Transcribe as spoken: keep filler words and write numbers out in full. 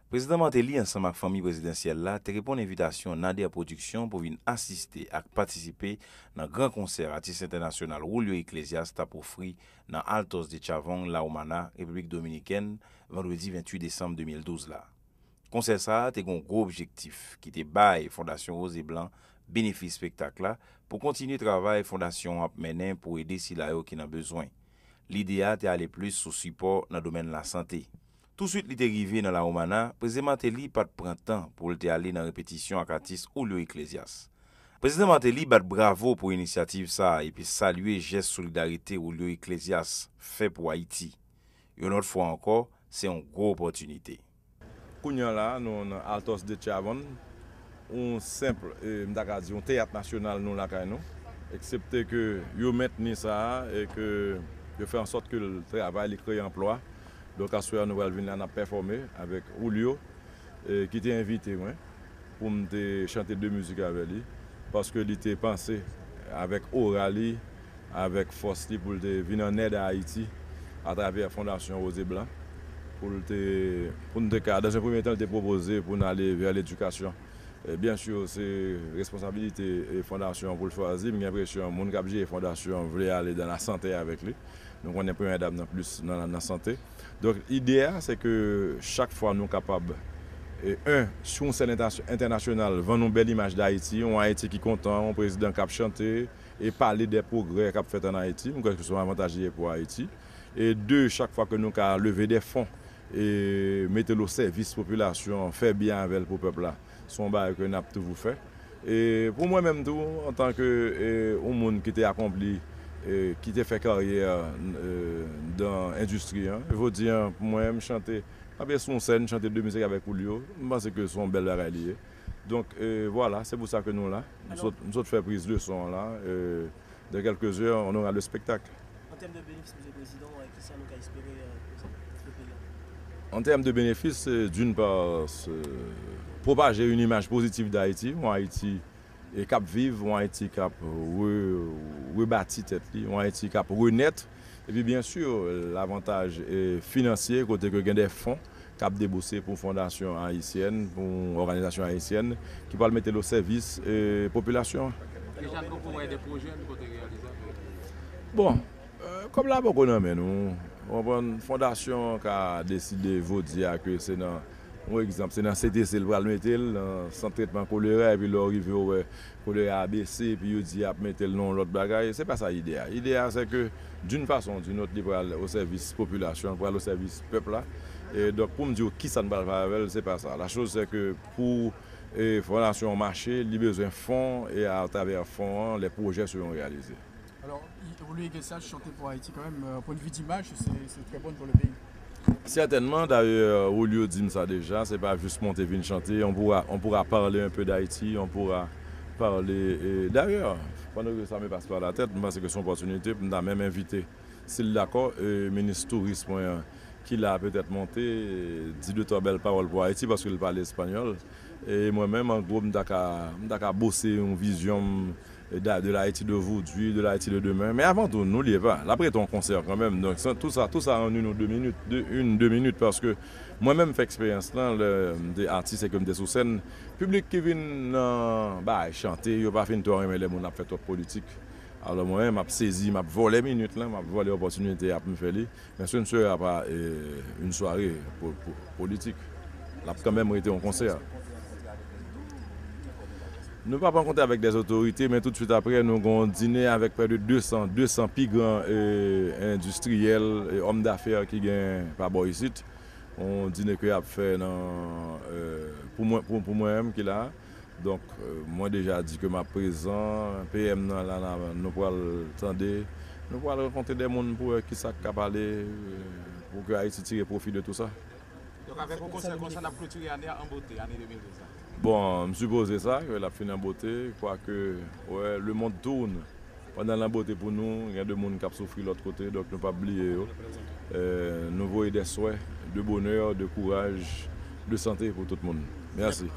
Prezidan Martelly ansanm ak fanmi prezidansyèl la te reponn envitasyon Nader Production pou vin asiste ak patisipe nan gran konsè atis entènasyonal Julio Iglesias t ap ofri nan Altos de Chavón, La Romana, Repiblik Dominikèn, vandredi venntuit desanm de mil douz la. Konsè sa a te gen yon gwo objektif ki te bay Fondasyon Woz e Blan benefis espektak la pou kontinye travay fondasyon an ap mennen pou ede sila yo ki nan bezwen. Lide a te ale plis sou sipò nan domèn lasante. Touswit li te rive nan La Romana, Prezidan Martelly pa t pran tan pou l te ale nan repetisyon ak atis Julio Iglesias. Prezidan Martelly bat bravo pou inisyativ sa a epi salye jès solidarite Julio Iglesias fè pou Ayiti. Yon lòt fwa ankò, se yon gwo opòtinite. Kounye a la, nou nan Altos de Chavón, yon senp, e, m ta ka di, yon teyat nasyonal nou lakay nou, eksepte ke yo mentni sa a e ke yo fè ansòt ke l travay, li kreye anplwa. Donk, aswè a, nou pral vin la, n ap pèfòme avèk Julio, e, ki te envite mwen pou m te chante de mizik avè li, paske li te panse avèk ora li, avèk fòs li pou l te vin an èd a Ayiti atravè Fondasyon Woz e Blan, pou l te, pou n te ka, dans un premier temps, li te pwopoze pou n ale vè ledikasyon. E, byen si, se responsabilite, e, fondasyon an pou l chwazi. M gen enpresyon moun k ap jere fondasyon an vle ale dan lasante avèk li. Nou konnen premyè dam nan plis nan, nan sante. Donk, ide a, se ke chak fwa nou kapab, e, en, sou yon sèn entènas-, entènasyonal, vann yon bèl imaj d Ayiti, yon Ayiti ki kontan, yon prezidan k ap chante e pale de pwogrè k ap fèt ann Ayiti, m kwè ke se yon avantaj li ye pou Ayiti. E de, chak fwa ke nou ka leve de fon e mete l o sèvis popilasyon an, fè byen avè l pou pèp la, se yon bagay ke n ap toujou fè. E pou mwen menm tou, antanke, e, yon moun ki te akonpli, e, ki te fè karyè, e, dan endistri an, jodi a, pou mwen, m chante, kanpe sou yon sèn, chante de mizik avèk Julio, m panse ke se yon bèl bagay li ye. Donk, e, vwala, se pou sa ke nou la. M sot, m sot fè priz de son an la. E, dans quelques heures, on aura le spectacle. An tèm de benefis, Mesye Prezidan, e, kisa nou ka espere, e, pou sa, pou peyi a? An tèm de benefis, e, d'une part, se pwopaje yon imaj pozitif d Ayiti, yon Ayiti, e, k ap viv, yon Ayiti k ap re-, rebati tèt li, yon Ayiti k ap renèt. Epi, byen si, lavantaj, e, finansye, kote ke gen de fon k ap debouse pou fondasyon ayisyèn, pou òganizasyon ayisyèn, ki pral mete l o sèvis, e, popilasyon an. Deja nou poko wè de pwojè nou kote reyalize. Bon, e, kòb la poko nan men nou. Ou konprann, fondasyon an ka deside jodi a ke se nan, yon egzanp, se nan C T C l pral mete l, nan sant tretman kolera, epi lè w rive w wè kolera a bese, epi yo di y ap mete l nan yon lòt bagay. Se pa sa ide a. Ide a, se ke, d'une façon ou d'une autre, li pral o sèvis popilasyon, li pral o sèvis pèp la. E donk, pou m di w kisa n pral fè avè l, se pa sa. La chose, c'est que pou, e, fondasyon an mache, li bezwen fon, e atravè fon an, les projets seront réalisés. Alors, i- Julio Iglesias chante pour Haïti quand même, euh, point de vue d'image, c'est c'est très bon pour le pays. Certainement, d'ailleurs, Julio di m sa deja, se pa jis monte vin chante, on pourra, on pourra parler un peu d'Haïti, on pourra parler, e, d'ailleurs, pendant que ça me passe par la tête, m panse ke se yon opòtinite pou m ta menm envite, si l dakò, e, minis touris mwen an, ki la petèt monte, e, di de twa bèl pawòl pou Ayiti, paske l pale espanyòl. E mwen menm, an gwo, m ta ka, m ta ka bose yon vizyon m, e, de, de l'Haïti d'aujourd'hui, de l'Haïti de demain. Men avan tou, n'oubliez pas, l ap rete yon konsè kanmenm. Donk, sa, tou sa, tou sa an une ou de minit, de, une, de minit, paske mwen menm, m fè eksperyans lan, lè m te atis e ke m te sou sèn, piblik ki vin nan bay chante, yo pa fin twò renmen lè moun ap fè twòp politik. Alò, mwen menm, m ap sezi, m ap vòlè minit lan, m ap vòlè opòtinite a pou m fè li. Men ce ne sera pas, euh, une soirée po- po- politique. L ap kanmenm rete yon konsè. Nou p ap rankontre avèk dè otorite, men toutswit apre, nou gen yon dine avèk prè de de san, de san pi gran, euh, endistriyèl e òm dafè ki gen pa bò isit. Yon dine ke y ap fè nan, euh, pou mwen, pou, pou mwen menm ki la. Donk, euh, mwen deja di ke m ap prezan, P M nan la, la, nou pral tande, nou pral rankontre de moun pou wè kisa k ka pale, euh, pou ke Ayiti tire pwofi de tou sa. Donk, avèk yon konsè konsa, n ap klotire ane a an bote, ane de mil douz la. Bon, m sipoze sa, ke l ap fini an bote, kwake, wè, le monde tourne. Pandan l an bote pou nou, gen de moun k ap soufri lòt kote, donk nou p ap bliye yo. Euh, nou voye de swè, de bonè, de kouraj, de sante pou tout moun. Mèsi.